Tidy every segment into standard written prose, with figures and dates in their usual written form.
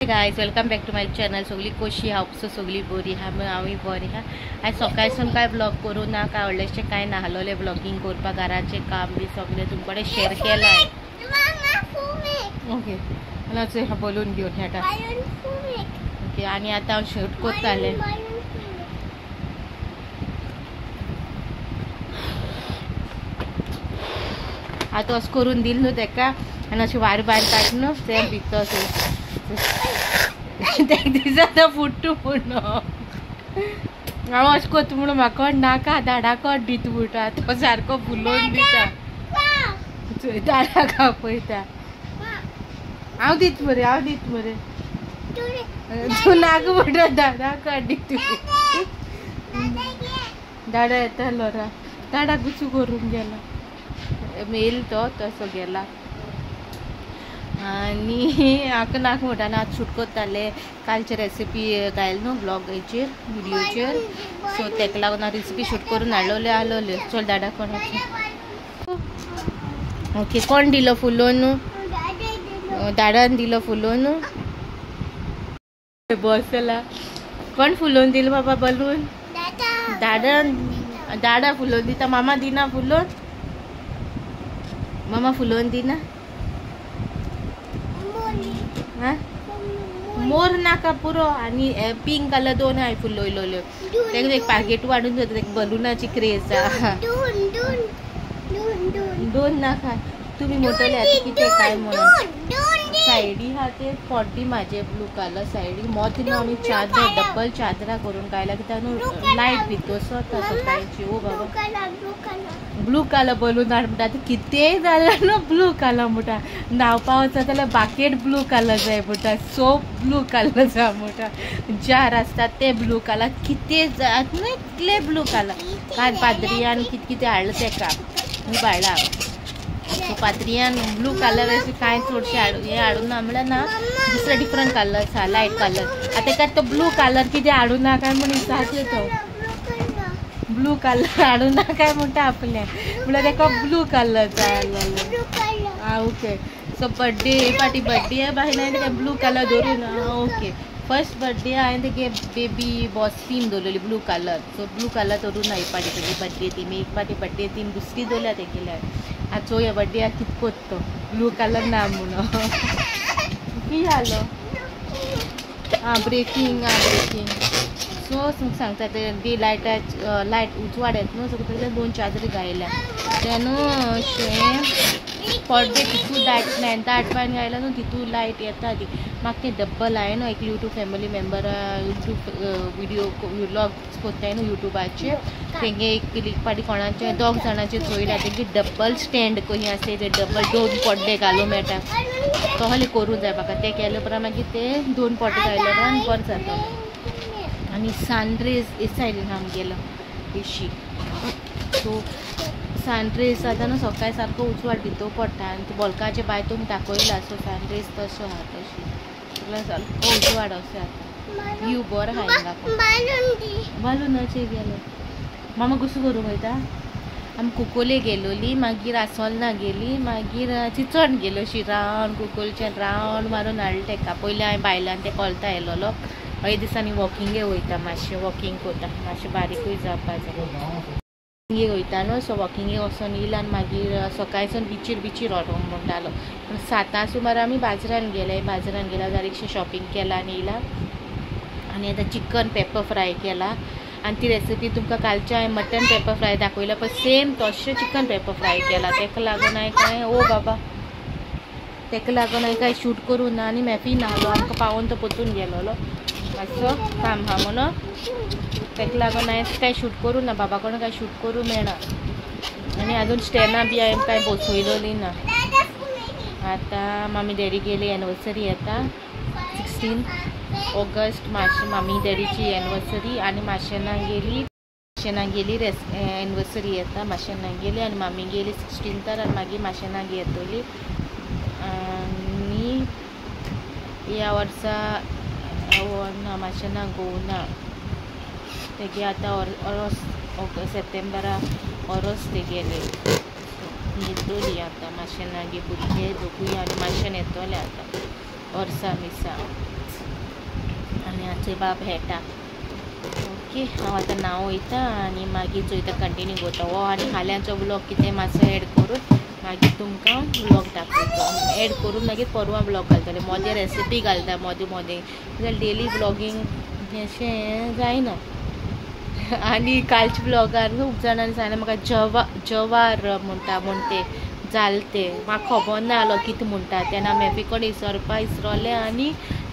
Guys welcome back to my channel. सगळी कशी हांव सगळी बरी आहा, हांवूय बरी आहा। आयज सकाळसून काय ब्लॉग करूं ना, काय व्हडलेशें काय नाहलोलें ब्लॉगींग करपाक, घराचें काम बी सगळें तुमकडे शेअर केलां। ओके मला बलून घेवन खेळटा। ओके आनी आतां हांव शूट करतालें। आतां अशें करून दिल न्हू तेका आनी अशें वारें भायर काडटा न्हू तें भितर तेका दिसता फुट्टू म्हूण। हांव अशें करता म्हणून म्हाका नाका दाडा कट दिता म्हणटा, तो सारको फुलोवन दिता, दाडा कापयता। हांव दित मरे, हांव दित मरे, तूं नाका म्हणटा, दाडा कट दिता। दाडा येता लोरा, दाडा गुचू करूंक गेला मेल तो तसो गेला। आनी हाका नाका म्हणटा आतां शूट करताले। कालचे रेसिपी घायल न्हू ब्लॉगाचेर व्हिडियोचेर, सो तेका लागून हांव रेसिपी शूट करून हाडलोले आलोले। चल दाडा कोणाचे। ओके कोण दिलो फुलोवन? दाडान दिलो फुलोवन। बसला कोण फुलोवन दिलो बाबा बलून? दाडान। दाडा फुलोवन दिता, मामा दिना फुलोवन? मामा फुलोवन दिना? मोर नाका पुरो। आनी पिंक कलर दोन हांवें फुलयलोल्यो, तेका एक पाकेट हाडून दवरता, तेका बलुनाची क्रेज आहा। दोन नाका तुमी म्हणटले आतां कितें काय म्हणून। सायडी आहा ते फोड्डी म्हाजे ब्लू कलर सायडी मोती न्हू आमी चादर डबल चादरां करून घायला, कित्याक न्हू लायट भितर सरता सकाळची। ओ बाबा ब्लू कलर बलून हाड म्हणटा, आतां कितेंय जालें न्हू ब्लू कलर म्हणटा। न्हांवपा वचत जाल्यार बाकेट ब्लू कलर जाय म्हणटा, सोप ब्लू कलर जाय म्हणटा, जार आसता ते ब्लू कलर, कितें जाय न्हू इतले ब्लू कलर। काल पाद्रियान कितें कितें हाडलें तेका बायला, सो पाद्रियान ब्लू कलर अशें कांय चडशें हाडूं हें हाडूं ना म्हणल्यार ना, दुसरे डिफरंट कलर्स आहा लायट कलर। आतां तेका तो ब्लू कलर कितें हाडूं ना काय म्हूण विचारचें, तो ब्लू कलर हाडूं ना काय म्हणटा आपल्या, म्हणल्यार तेका ब्लू कलर जाय आसलेलो। आं ओके सो बड्डे हे फाटी बड्डे बायलां तेका ब्लू कलर दवरूं ना। ओके फर्स्ट बड्डे हांवें तेगे बेबी बॉस थीम दवरलेली blue colour, so blue colour दवरूं ना ही फाटी तेगी बड्डे थीम। एक फाटी बड्डे थीम दुसरी दवरल्या तेगेल्या। आतां चोवया बड्डे कितें करता तो, ब्लू कलर ना म्हणून। कितें जालो? आं ब्रेकींग, आं ब्रेकींग। सो तुमकां सांगता ते डे लायटा लायट उजवाड येता न्हू, सो तेका दोन चादरी घायल्या ते न्हू अशें पड्डे तितू दाट दाट पान घायला न्हू तितू लायट येता ती। म्हाका तें डब्बल हांवें न्हू एक YouTube family member YouTube video vlog कोत्ताय न्हू यूट्यूबाचेर, तेंगे एक फाटी कोणाचे दोग जाणाचे चोयला, तेंगे डब्बल स्टँड कशी आसता ते डब्बल दोन पड्डे घालूं मेळटा, तसलें करूं जाय म्हाका। तें केले उपरांत मागीर ते दोन पड्डे घायले उपरांत बरें जातलें। आनी सनरेज हे सायडीन आमगेलो एशी, सो सनरेज जाता न्हू सकाळी सारको उजवाड भितर पडटा आनी ते बोलकाचे बाय तुमकां दाखयला। सो सनरेज तसो आहा, तशी सारको उजवाड असो जाता, व्यू बरो आहा हिंगा। बालूनाचेर गेलो मामा कसो करूंक वयता? आमी कुकोले गेलोली, मागीर आसोलना गेली, मागीर चिचण गेलो, अशी रावंड कुकोलच्यान रावंड मारून हाडलें तेका। पयलीं हांवें बायलान तें कोलता येयलोलो, हय दिसांनी वॉकिंगे वयता, मातशें वॉकिंग करता, मातशें बारीकूय जावपा जाय। वॉकिंगे वयता न्हू, सो वॉकिंगे वचोन येयला आनी मागीर सकाळच्यान बिचीर बिचीर व्हरोंक म्हणटालो। पूण 7 सुमार आमी बाजारान गेले, बाजारान गेल्या बारीकशें शॉपिंग केलां आनी येयला। आनी आतां चिकन पेपर फ्राय केला आनी ती रेसिपी तुमकां कालचें हांवें मटन पेपर फ्राय दाखयला, पण सेम तशें चिकन पेपर फ्राय केला। तेका लागून हांवें कांय ओ बाबा तेका लागून हांवें कांय शूट करूं ना आनी मॅपी नाहलो, आमकां पावोन तो परतून गेलोलो मातसो काम आहा म्हणून, तेका लागून हांवें कांय शूट करूं ना, बाबा कडून कांय शूट करूं मेळना। आनी अजून स्टॅना बी हांवें कांय बसयलोली ना। आतां मामी डॅडी गेली, एनिवर्सरी येता 16 ऑगस्ट, मातशें मामी डॅडीची एनिवर्सरी आनी माशेना गेली, माशेना गेली रेस एनिवर्सरी येता माशेना गेली आनी मामी गेली 16 आनी मागीर माशेना येतली। आनी ह्या वर्सा ना माशेना गोवना तेगे आतां ऑरोस सप्टेंबरा ऑरोस ते गेले येतली आतां माशेना गे भुरगे दोगूय आनी माशेन येतले आतां। ओर्सा मिसा आनी आमचे बाब हेटा. ओके हांव आतां नांव वयता आनी मागीर चोयता कंटिन्यू करता हो. आनी फाल्यांचो व्लॉग कितें मातसो एड करून मागीर तुमकां व्लॉग दाखयता. एड करून मागीर परवां व्लॉग घालतलें. मोदें रेसिपी घालता मोदें मोदें, कित्याक डेली व्लॉगींग अशें जायना. आनी कालच्या व्लॉगार खूब जाणांनी सांगलें म्हाका जवार म्हणटा म्हण ते जालें तें म्हाका खबर ना आसलो कितें म्हणटा. तेन्ना मेफी कडेन इसरपा इसरोलें आनी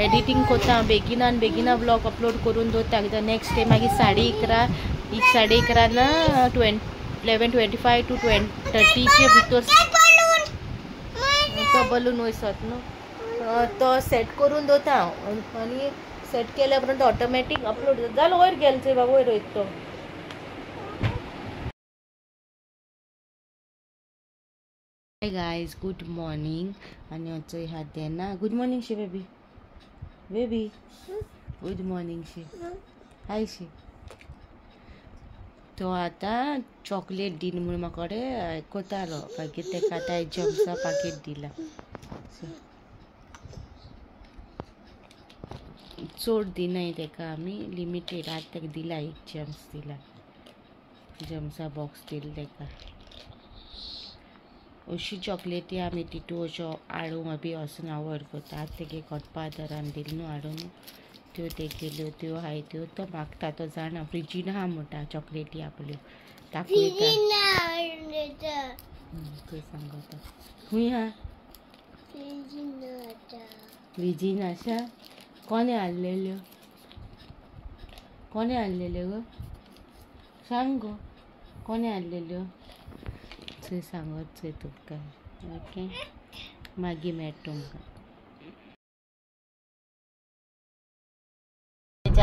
एडिटींग करता बेगिनान बेगिना व्लॉग अपलोड करून दवरता. कित्याक नेक्स्ट डे मागीर 11:30 11:30 ना 11:25 to 20:30 भितर तो बलून वयसत न्हू तो सेट करून दवरता हांव. आनी सेट केल्या उपरांत ऑटोमॅटीक अपलोड जालो. वयर गेलो चोय बाबा, वयर वयता तो. Hi guys, good morning. आनी चोय हा देना. गुड मॉर्निंग शी बेबी, बेबी गुड मॉर्निंग शी, हाय शी. तो आतां चॉकलेट दीन म्हूण म्हाका कडेन कोतालो, मागीर तेका आतां जम्सा पाकेट दिला. चड दिनाय तेका आमी, लिमिटेड. आतां तेका दिला एक जम्स दिला, जम्सा बॉक्स दिला तेका. अशी चॉकलेटी आमी तितू अश्यो हाडूंक बी वचून अवॉयड करता. आतां तेगे गॉडफादरान दिल न्हू हाडून, त्यो तेगेल्यो त्यो हाय त्यो तो मागता. तो जाणा फ्रिजीन आहा म्हणटा चॉकलेटी आपल्यो दाखयता थंय सांगता. खूंय आहा फ्रिजीन आसा. कोणें हाडलेल्यो, कोणें हाडलेल्यो गो सांग गो, कोणें हाडलेल्यो थंय सांगत चोय तुमकां. ओके मागीर मेळटा तुमकां.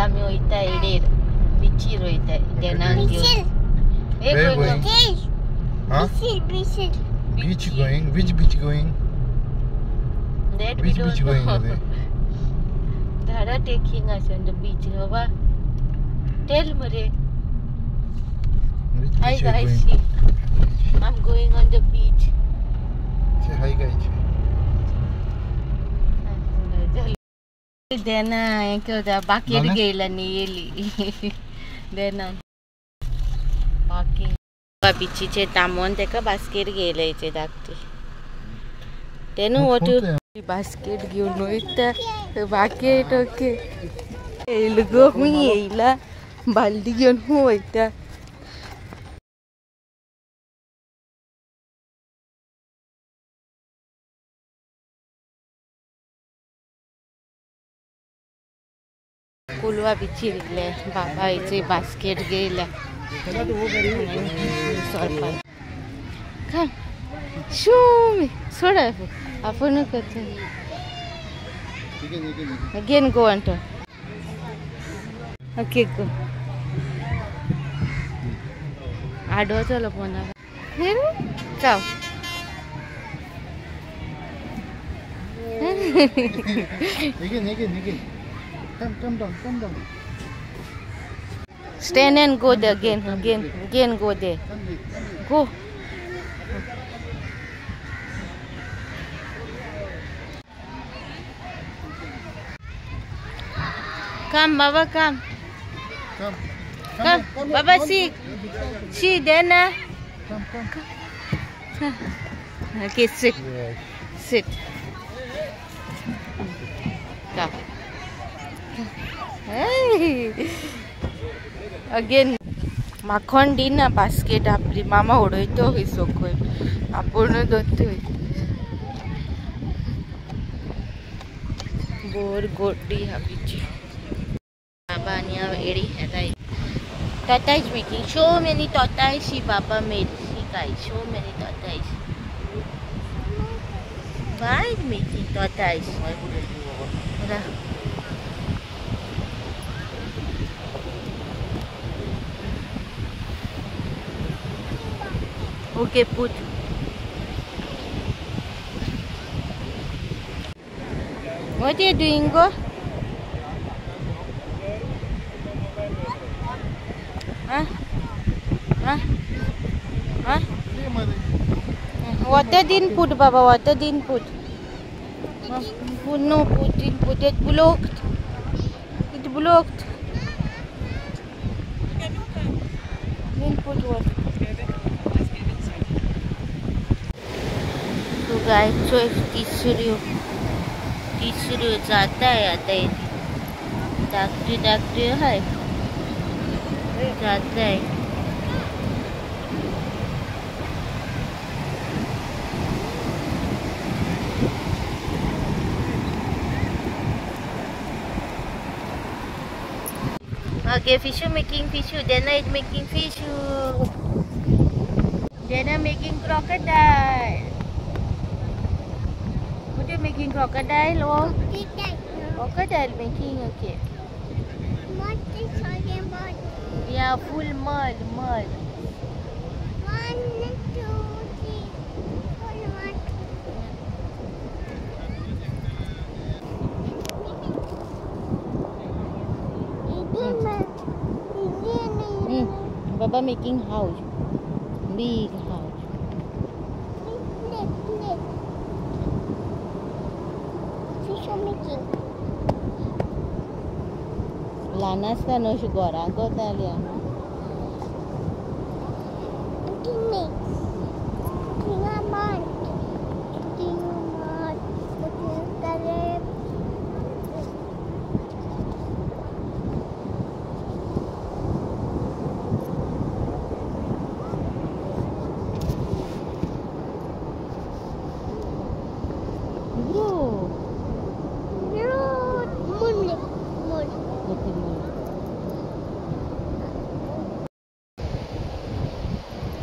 आमी वयता एडेर बिचीर वयता देनाक घेवन. Beach going? Which beach going? That which beach going? Dada taking us on the beach, Baba. Tell Mure. Hi guys, I'm going on the beach. Say hi guys. Dena हें बाकीर घेयला न्ही येयली. देना बाकी बिचीचे तामोन तेका बास्केट घेयले धाकटी. तेन्ना वोटू बास्केट घेवन वयता बाकेट. ओके येयलो गो, खूंय येयला बालदी घेवन खूंय वयता. कोलवा बिचीर येयले बाबा हेचे बास्केट घेयल्या. शू सोड आपूण करता. Again go on to. Okay go. आडवो चलो पोना. चाव. Again, again, again. Come, come down, come down. Stand and go there again, again, again go there. Go. Come, Baba, come. Come. Come, come, Baba, see. See, Dana. Come, come. Okay, sit. Yes. Sit. Come. Hey. Again. माखण दिना basket आपली मामा उडयतो ही सकयल आपूण दोतोय. बोर गोडी हाबीची. Baba and Eddie Tata is making so many tortoise. She Baba made. See guys, so many tortoise. Why is making tortoise? Okay, put. What are you doing, go? Huh? Huh? Huh? Water didn't put, Baba. Water didn't put. Huh? No, put it blocked. It blocked. Then put what? So guys, तिसऱ्यो तिसऱ्यो जाताय आतां धाकट्यो धाकट्यो आहाय जाताय. Okay, fishu making fishu. Dana is making fishu. Dana making crocodile. What are you making, crocodile or? Crocodile making, okay. Mud is talking about. Yeah, full mud, mud. 1, 2, 3, 4, 1. Baba making house, big house. Fish making. ल्हान आसतना न्हू अशी घरांक वताली आमी.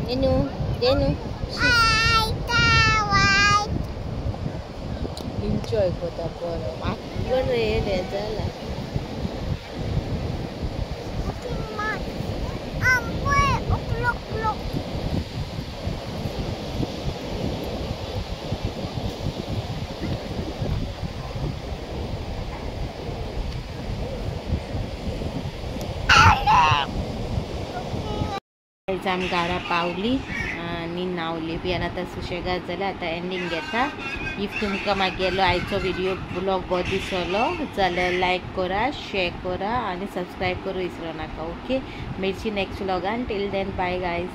Denu, Denu. Enjoy kota poro. बरं हे जाला. आमी घरा पावली आनी न्हांवली बी आनी आतां सुशेगाद जालें. आतां एंडींग घेता. If तुमकां मागेलो आयचो व्हिडियो ब्लॉग बरो दिसलो जाल्यार लायक करा, शेअर करा आनी सबस्क्रायब करूं विसरो नाका. ओके, मेळची next व्लॉगान. Till then bye guys.